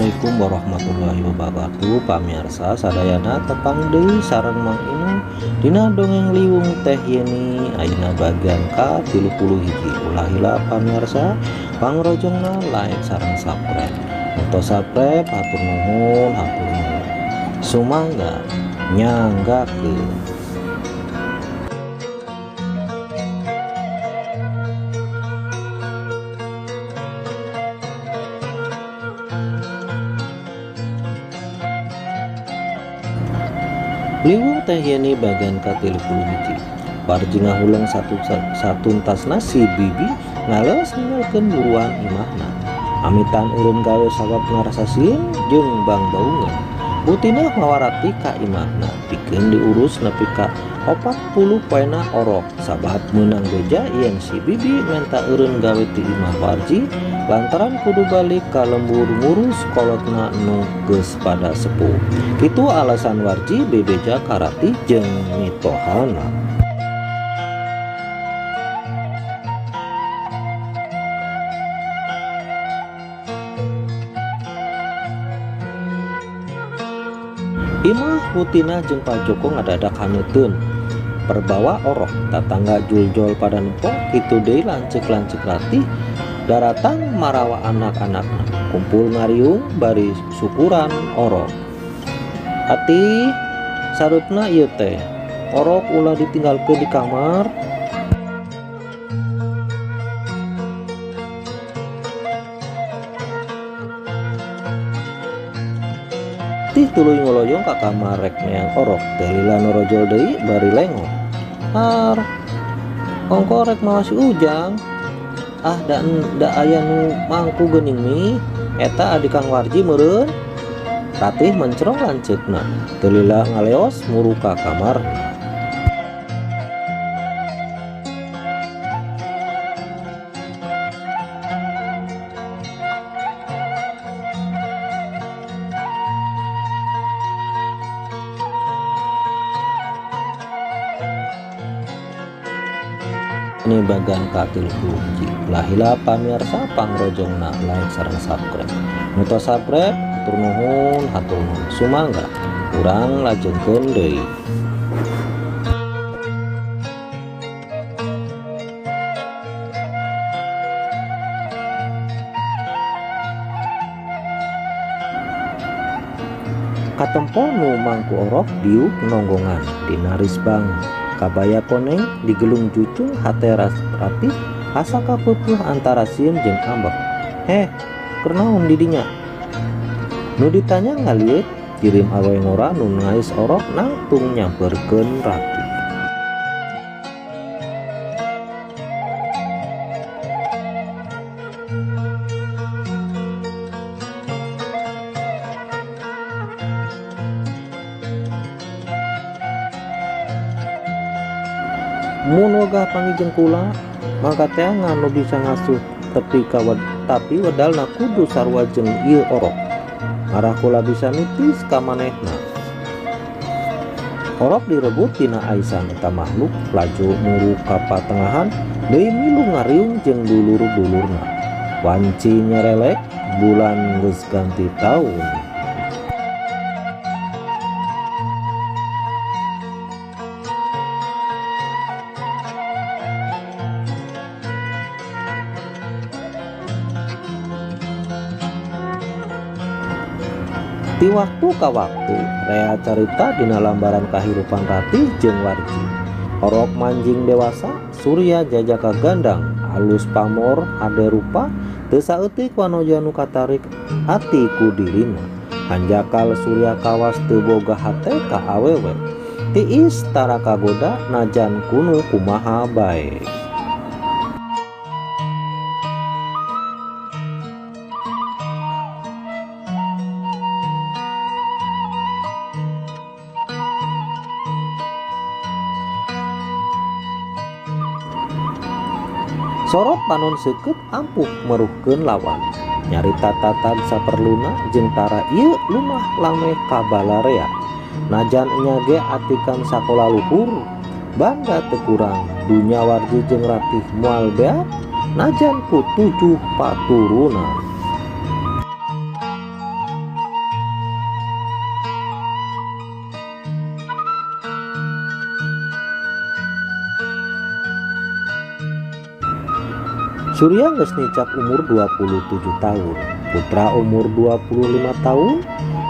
Assalamualaikum warahmatullahi wabarakatuh. Pamirsa sadayana, tepang deui sareng Mang Inung dina dongeng Liwung Teh Yeni, ayeuna bagian ka 31. Ulah hilap pamirsa, pangrojongna like sareng subscribe. Untuk subscribe, hatur nuhun, hatur nuhun, sumangga nyanggakeun. Liwung Teh Yeni bagian ka-31. Warji ngahuleng satu satuntasna si Bibi ngaleos ninggalkeun buruan imahna. Amitan eureun gawe sabab ngarasa sieun jeung bangbaungeun. Butinah mawa Ratih ka imahna pikeun diurus nepi ka 40 poena orok, sabab meunang beja yen si Bibi menta eureun gawe ti imah Warji lantaran kudu balik ka lembur ngurus kolotna nu geus pada sepuh. Kitu alasan Warji bebeja ka Ratih jeung mitohana. Imah Butinah jeung Pak Joko ngadadak haneuteun perbawa orok. Tatangga juljol pada nempo, kitu deui lanceuk-lanceuk Ratih daratang marawa anak-anakna kumpul ngariung bari syukuran orok. Ratih, sareupna ieu teh, orok ulah ditinggalkeun di kamar. Tih tuluy ngoloyong ka kamar rek neang orok, teh lila norojol deui bari lengok. Har, ongko rek mawa si Ujang. Ah, da aya nu mangku geuning mi, eta adi Kang Warji meureun. Ratih mencrong lanceukna, teu lila ngaleos muru ka kamarna. Ini bagian ka-31. Ulah hilap pamirsa, pangrojongna like sareng subscribe. Nu tos subscribe, hatur nuhun, hatur nuhun, sumangga. Urang lajengkeun deui. Katempo nu mangku orok diuk nonggongan dina risbang kabaya koneng digelung jucung. Hate Ratih asa kapeupeut antara sieun jeung ambek. Heh, keur naon di dinya? Nu ditanya ngalieut kirim awewe ngora nu ngais orok nangtung nyamperkeun Ratih. Mun wegah panggih jeung kula, mangka teangan nu bisa ngasuh tepi ka tapi wedalna kudu sarua jeung ieu orok. Ngarah kula bisa nitis ka manehna. Orok direbut tina aisan eta makhluk, laju muru ka patengahan deui milu ngariung jeung dulur-dulurna. Wanci nyerelek, bulan geus ganti taun. Ti waktu ka waktu rea carita dina lambaran kahirupan Ratih jeung Warji. Orok manjing dewasa, Surya jajaka gandang, alus pamor, hade rupa, teu saeutik wanoja nu katarik ati ku dirina. Hanjakal Surya kawas teu boga hate ka awewe. Tiis tara kagoda najan kunu kumaha bae. Sorot panon seukeut ampuh meruhkeun lawan. Nyarita tatag saperluna jeung tara ieu lumah lameh ka balarea. Najan enya ge atikan sakola luhur, bangga teu kurang, dunya Warji jeung Ratih moal beak najan ku 7 paturunan. Surya geus nicap umur 27 tahun, Putra umur 25 tahun,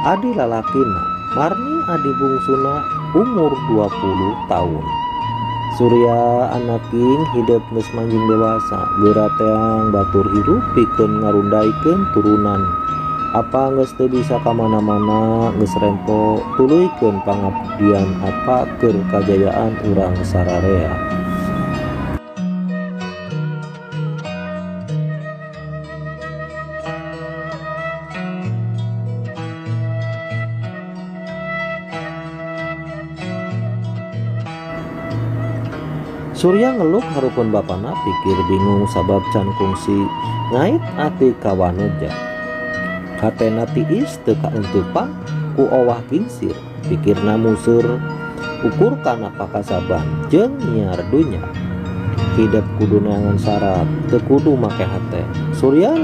adi lalakina Marni adi bungsuna umur 20 tahun. Surya anaking hidep geus manjing dewasa, geura teang batur hirup pikeun ngarundaikeun turunan. Apa geus teu bisa ka mana-mana geus rempo tuluykeun pangabdian apa keur kajayaan urang sararea. Surya ngeluk hareupeun bapana pikir bingung sabab can kungsi ngait ati ka wanoja. Hatena tiis teu kaeuntepan ku owah gingsir, pikirna museur ukur kana pakasaban jeung nyiar dunya. Hidep kudu neangan syarat, teu kudu make hate. Surya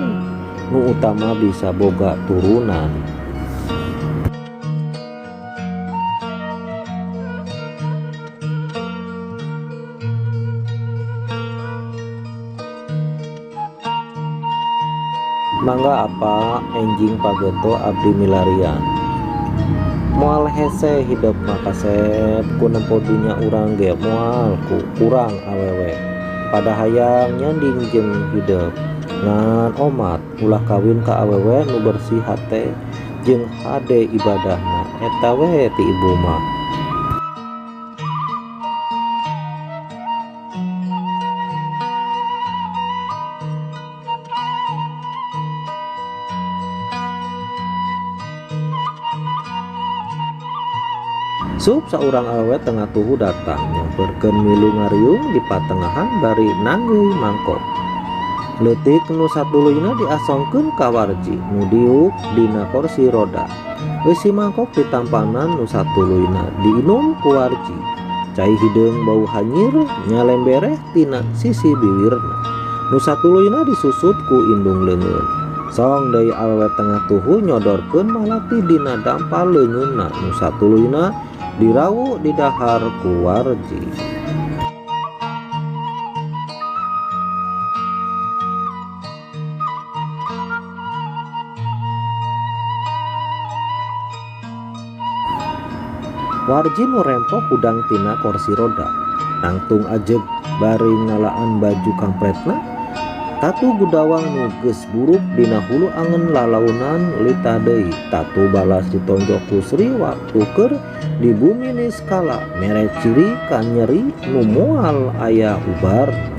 nu utama bisa boga turunan. Mangga apa enjing pageto abdi milarian. Moal hese hidep mah kasep ku nempo dunya urang ge moal ku kurang awewe. Pada hayang nyanding jeung hidep ngan omat ulah kawin ka awewe nu bersih hate jeung hade ibadahna eta we ti ibu mah. Sup saurang awewe tengah tuhu datang nyamperkeun milu ngariung di patengahan bari nanggeuy mangkok. Leutik nu satuluyna diasongkeun ka Warji nu diuk dina kursi roda. Eusi mangkok ditampanan nu satuluyna diinum ku Warji. Cai hideung bau hanyir nyalembereh tina sisi biwirna. Nu satuluyna disusut ku indung leungeun. Song deui awewe tengah tuhu nyodorkeun malati dina dampal leungeunna nu satuluyna dirawu didahar ku Warji. Warji nu rempoh hudang tina kursi roda, nangtung ajeg bari ngalaan baju kampretna. Tatu gudawang nu geus buruk dina hulu angen lalaunan lita deui. Tatu balas ditonjok ku Sri waktu keur di bumi niskala mere ciri ka nyeri nu moal aya ubarna.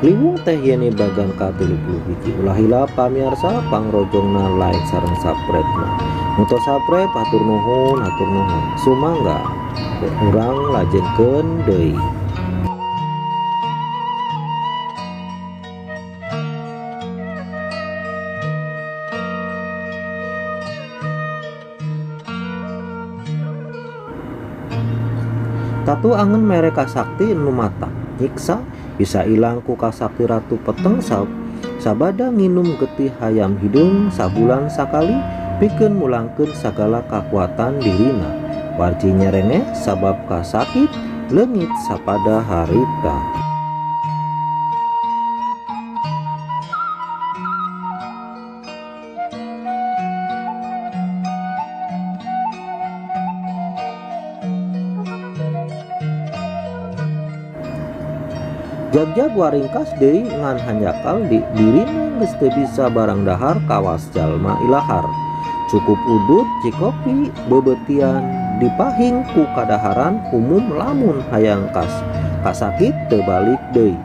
Liwung teh Yeni bagan ka-31. Ulah hilap pamiarsa pangrojongna like sareng subscribe-na. Nu tos subscribe hatur nuhun, hatur nuhun. Sumangga urang lajengkeun deui. Tatu angen mere kasakti nu mata nyiksa bisa ilang ku kasakti ratu peteng sabada nginum getih hayam hideung sabulan sakali pikeun mulangkeun sagala kakuatan dirina. Warji nyerengeh sabab kasakit leungit sapada harita. Jagjag waringkas deui ngan hanjakal di dirina geus teu bisa barang dahar kawas jalma ilahar. Cukup udut cikopi bebeutian dipahing ku kadaharan umum lamun hayang kasakit teu balik deui.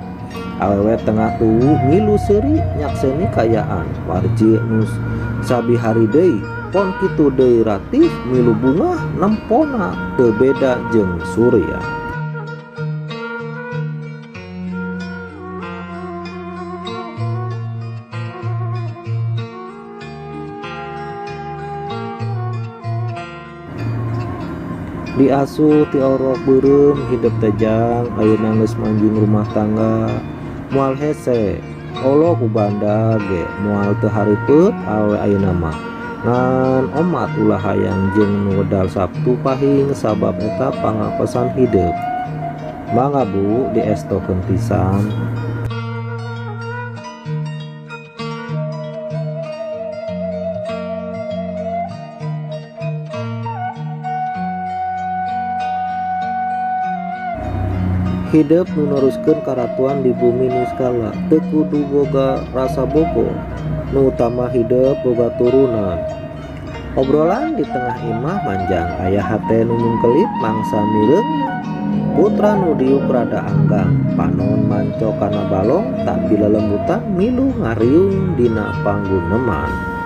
Awewe tengah tuwuh ngilu seuri nyakseni kayaan Warji nu sabihari deui pon kitu deui ratih milu bungah nempona teu beda jeung Surya. Diasuh ti orok beureum hidep teh jang ayeuna geus manjing rumah tangga moal hese Olo ku banda ge moal teu hareupeut awewe ayeuna mah. Ngan omat ulah hayang jeung nu wedal Sabtu Pahing sabab eta pangapesan hideub. Mangga Bu diestokeun pisan. Hidup nu neruskeun karatuan di bumi niskala teu kudu boga rasa bogo, nu utama hidup boga turunan. Obrolan di tengah imah manjang aya hate nu nyungkelip mangsa mireungna. Putra nu diuk rada anggang, panon manco kana balong tak pilelembutan milu ngariung dina pangguneman.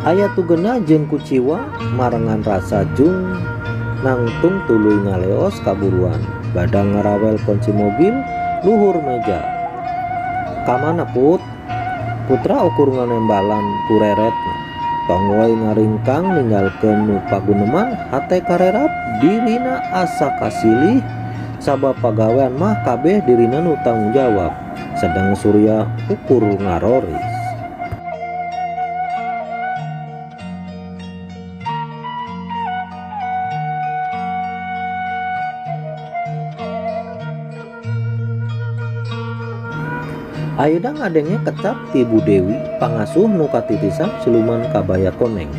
Aya tugena jeung kuciwa marengan rasa jung nangtung tuluy ngaleos kaburuan badang ngarawel kunci mobil luhur meja. Kamana Put? Putra ukur nganembalan kureretna. Tonggoy ngaringkang ninggalkeun nu paguneman hate karerap dirina asa kasilih sabab pagawean mah kabeh dirina nu tanggung jawab sedang Surya ukur ngaroris. Ayeuna ngadenge kecap ti Bu Dewi pangasuh nu katitisan siluman kabaya koneng.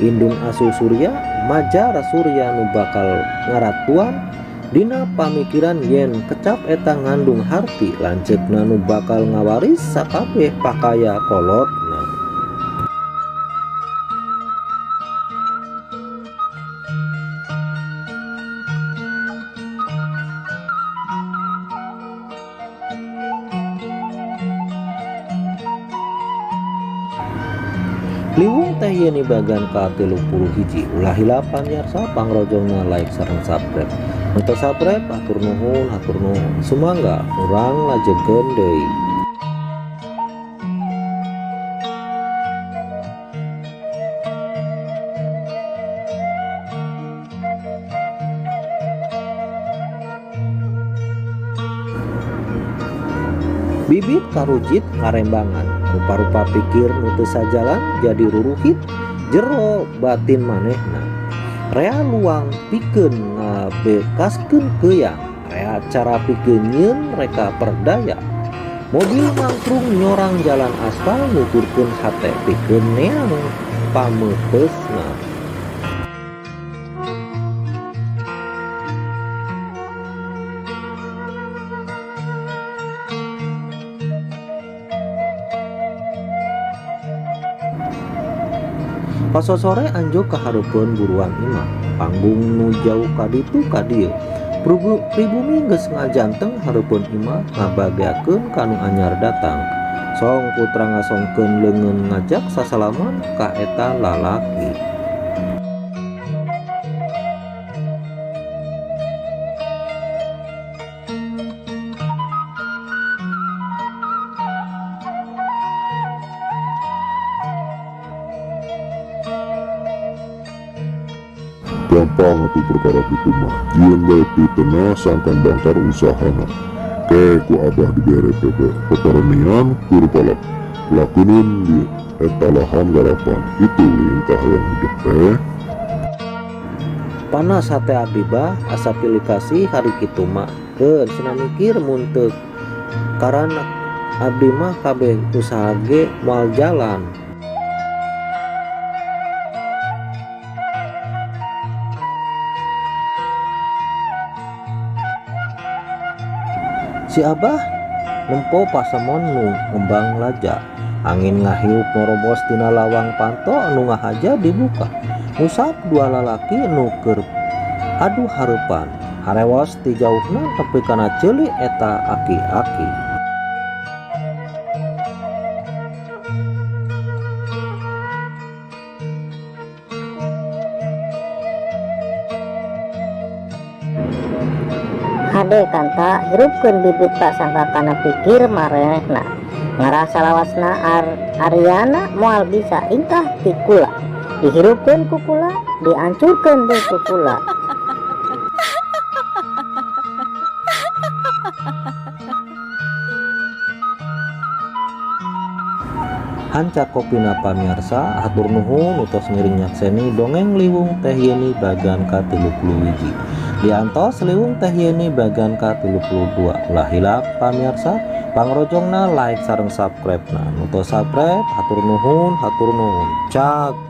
Indung asuh Surya majar Surya nu bakal ngaratuan dina pamikiran yen kecap eta ngandung harti lanceukna nu bakal ngawaris sakabeh pakaya kolotna. Liwung Teh Yeni bagian ka-31. Ulah hilap pamiarsa pangrojongna like sareng subscribe. Untuk subscribe hatur nuhun, hatur nuhun. Sumangga urang lajengkeun deui. Bibit karujit ngarembangan, rupa-rupa pikir nu teu sajalan jadi ruruhit jero batin manehna. Rea luang pikeun ngabekaskeun keuyang, rea cara pikeun nyieun reka perdaya. Mobil mangkrung nyorang jalan aspal nuturkeun hate pikeun neang pameupeusna. Pasosore anjuk kahareupeun buruan imah, panggung nu jauh kaditu ka dieu. Pribumi geus ngajanteng hareupeun imah ngabageakeun ka nu anyar datang. Song putra ngasongkeun leungeun ngajak sasalaman ka eta lalaki. Gampang atuh perkara kitu mah, jieun bae pitenah sangkan bangkar usahana. Ke ku abah dibere peperenian kur palak lakunin di eta lahan garapan itu lintah yang hidup teh. Panas hate abdi bah asa pilih kasih hari kitu mah keun cenah mikir mun teu karana abdi mah kabeh usaha ge moal jalan. Si abah nempo pasemon nu ngembang laja. Angin ngahiup morobos tina lawang panto nu ngahaja dibuka. Ngusap dua lalaki nu keur adu hareupan. Harewas ti jauhna tepi kana ceuli eta aki-aki. Hade kanta hirupkeun bibit tak sangka kana pikir marehna. Ngarasa lawasna Ariana moal bisa ingkah ti kula. Dihirupkeun ku kula, diancurkeun deui ku kula. Hancak kopina pamirsa, hatur nuhun utos ngiring nyakseni dongeng Liwung Teh Yeni bagian ka-31. Diantos Liwung Teh Yeni bagian ka-32. Ulah hilap pamirsa, pangrojongna like sareng subscribe na. Nu tos subscribe hatur nuhun, hatur nuhun. Cakep.